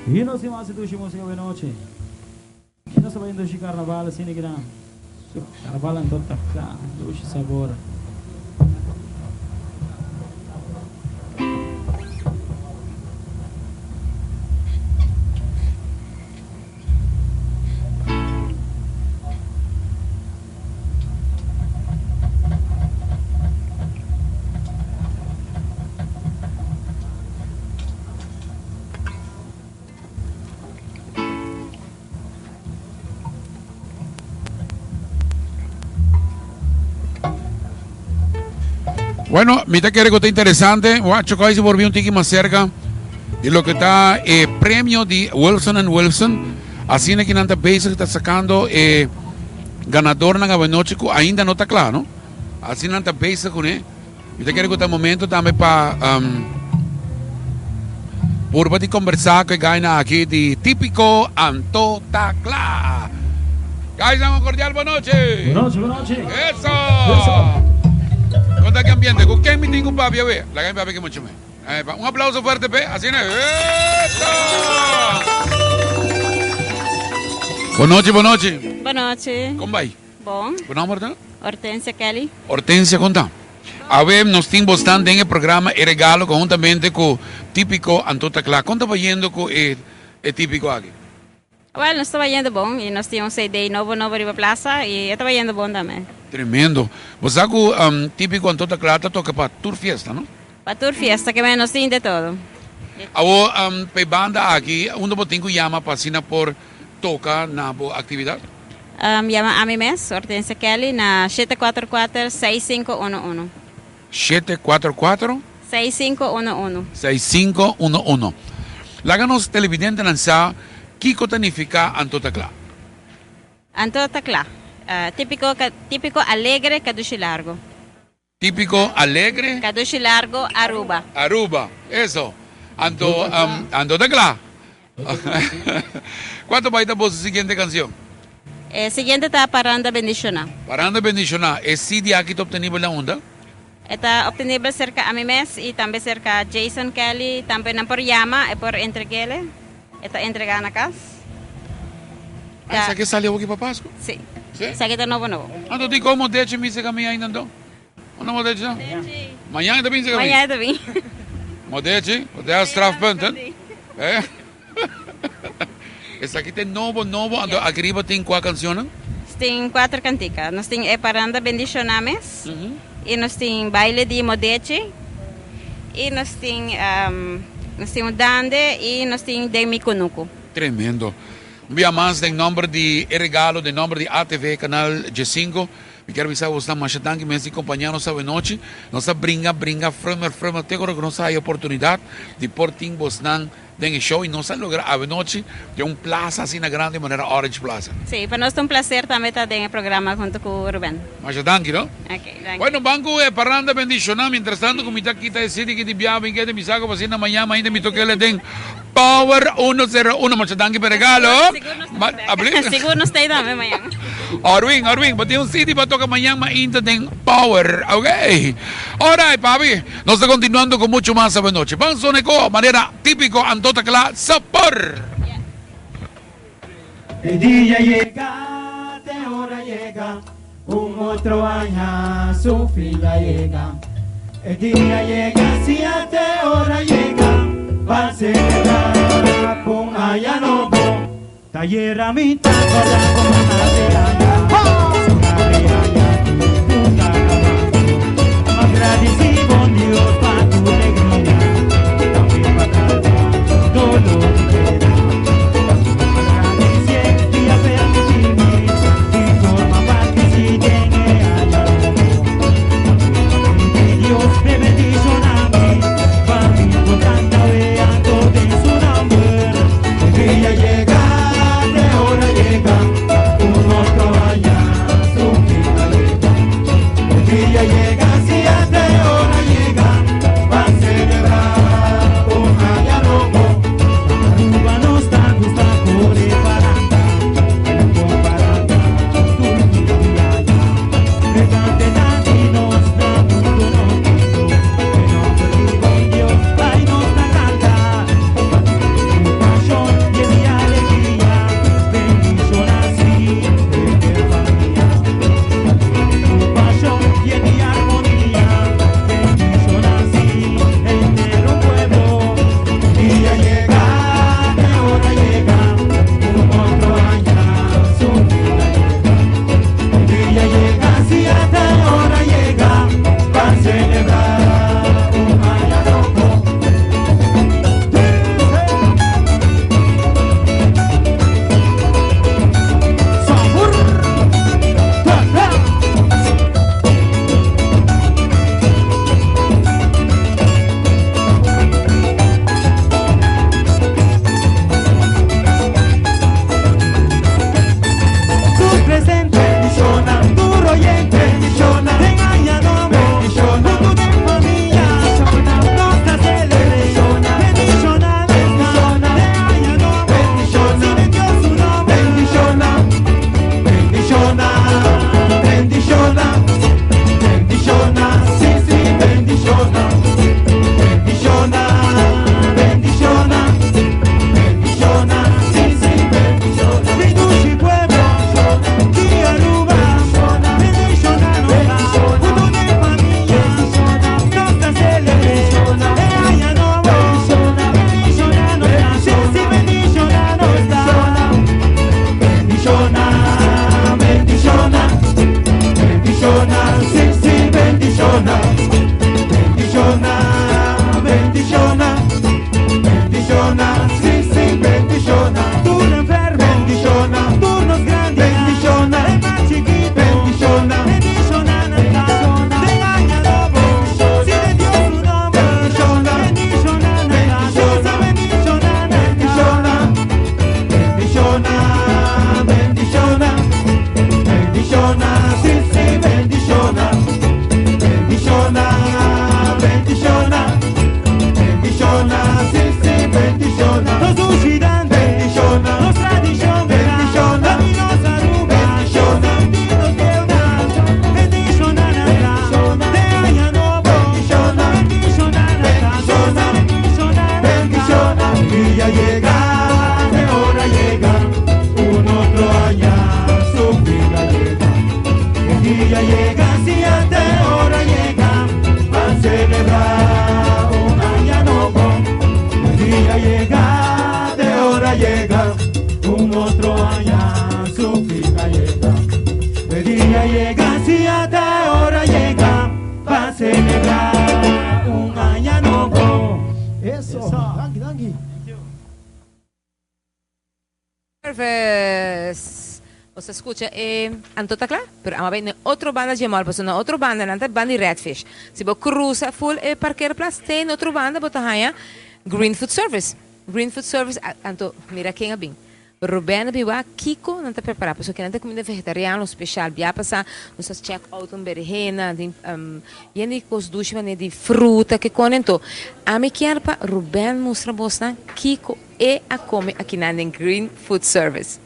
I nos tin mas dushi musika awe nochi. I nos ta bai dushi karnaval asina kinan. Karnaval anto ta kla, dushi sabor. Bueno, mi ta kere ku ta interesante. Wacho koi si por bin un tiki mas serka di loke ta e premio di Wilson and Wilson. Asina ki nan ta bezig ta sakando e ganadornan awenochi ku ainda no ta kla, no? Asina nan ta bezig kuné. Mi ta kere ku ta momento tambe pa purba di kombersá ku e gainan aki di Típiko Anto Ta Kla. Guys, un kordial bon nochi. Bon nochi, bon nochi. Eso! Kon ta ki ambiente? Ku ken mi tin ku papia awe? Laga mi papia ki mucha me. Un aplauso fuerte p'e. Asina. Eso! Bon nochi, bon nochi. Bon nochi. Kon bai? Bon. Bo nomber ta? Hortensia Kelly. Hortensia kon ta? Awe nos tin bosnan den e programa E Regalo konhuntamente ku Típiko Anto Ta Kla. Kon ta bayendo ku e e Típiko aki? Wèl, nos ta bayendo bon i nos tin un CD nobo nobo riba plasa i e ta bayendo bon tambe. Tremendo. Bo sa ku Típiko Anto Ta Kla ta toka pa tur fiesta, no? Pa tur fiesta ke men nos tin de todo. Awo pa e banda aki unda bo tin ku yama pa asina por toka na bo aktividat? Yama ami mes, Hortensia Kelly, na 744 6511. 744. 6511. 6511. Laga nos televidentenan sa kiko ta nifiká Anto Ta Kla. Anto Ta Kla. Típiko, típiko alegre kadushi largo. Típiko alegre. Kadushi largo Aruba. Aruba, eso. Anto, anto ta kla. Kua ta bai ta boso siguiente kansion? E siguiente ta Paranda Bendishoná. Paranda Bendishoná. E CD aki ta optenibel na unda? E ta optenibel serka ami mes i tambe serka Jason Kelly. Tambe nan por yama, e por entreg'ele. E ta entregá na kas. Ah, esaki a sali awoki pa Pasku? Sí. Sí? Esaki ta nobo nobo. Anto di kon modechi mi seka mi ainda anto? Unda modechi ta? Mañan e ta bin seka mi? Mañan e ta bin. Modechi, bo ta strafpunten. Eh? Esaki ta e nobo nobo, anto aki riba tin kua kansionnan? Tin kuater kantika. Nos tin E Paranda Bendishoná mes, i nos tin Baile di Modechi, i nos tin nos tin un Dande i nos tin Den Mi Kunuku. Tremendo. Un bia mas den nomber di e regalo, den nomber di ATV Canal Djesinco, mi kier bisa bosnan masha danki mes di compaña nos awenochi. Nos a bringa, bringa, frumer, frumer te ora cu nos a haya oportunidad di por tin bosnan den e show y nos a logra awenochi den un plaza asina grandi manera Orange Plaza. Sí, pa nos ta un placer tambe ta den e programa hunto cu Ruben. Masha danki, no? Ok, danki. Bueno, ban cu e paranda bendiciona. Mientras tanto cu mi ta kita e city ki di biaha bin keda mi saco pa asina mañana mainta mi tokele den Power 101. Masha danki pa e regalo. Sigur nos ta ei tambe mañan. Orwin, Orwin, bo tin un city pa toka mañan mainta den Power, ok? Alright, papi, nos ta continuando cu mucho mas awanochi. Ban zona e ko manera tipico anto ta cla sapor! E dia yega, te ora yega, un otro aña su fin a yega. E dia yega, si a te ora yega, pa celebra un aña nobo. Tayera mi ta corda como hace aña, su aña cu ta acabando. Ma gradici bon Dios pa tu alegria, tambe pa calma dolor di pena. Gradici di a permitimi di forma parte si den e aña nobo. Tambe pa pidi Dios p'e bendicionami, pa mi por canta we anto den su nomber. E dia yega, te ora yega, un otro aña. Eso. Danki, danki. Service. Bo a scucha e anto ta cla? Pero ama bay na otro banda dje mall, pasobra na otro banda nan ta banda di Redfish. Si bo cruza full e parkeerplaats te na otro banda bo ta haya Green Food Service. Green Food Service, anto mira ken a bin. Ruben a bin wak kico nan ta prepara, pasobra kinan ta cuminda vegetariano special. Bia pasa nos a check out un berenjena, den yen di cos dushi manera di fruta ke con anto. Ami kier pa Ruben mustra bosnan kico E a come akinan den Green Food Service.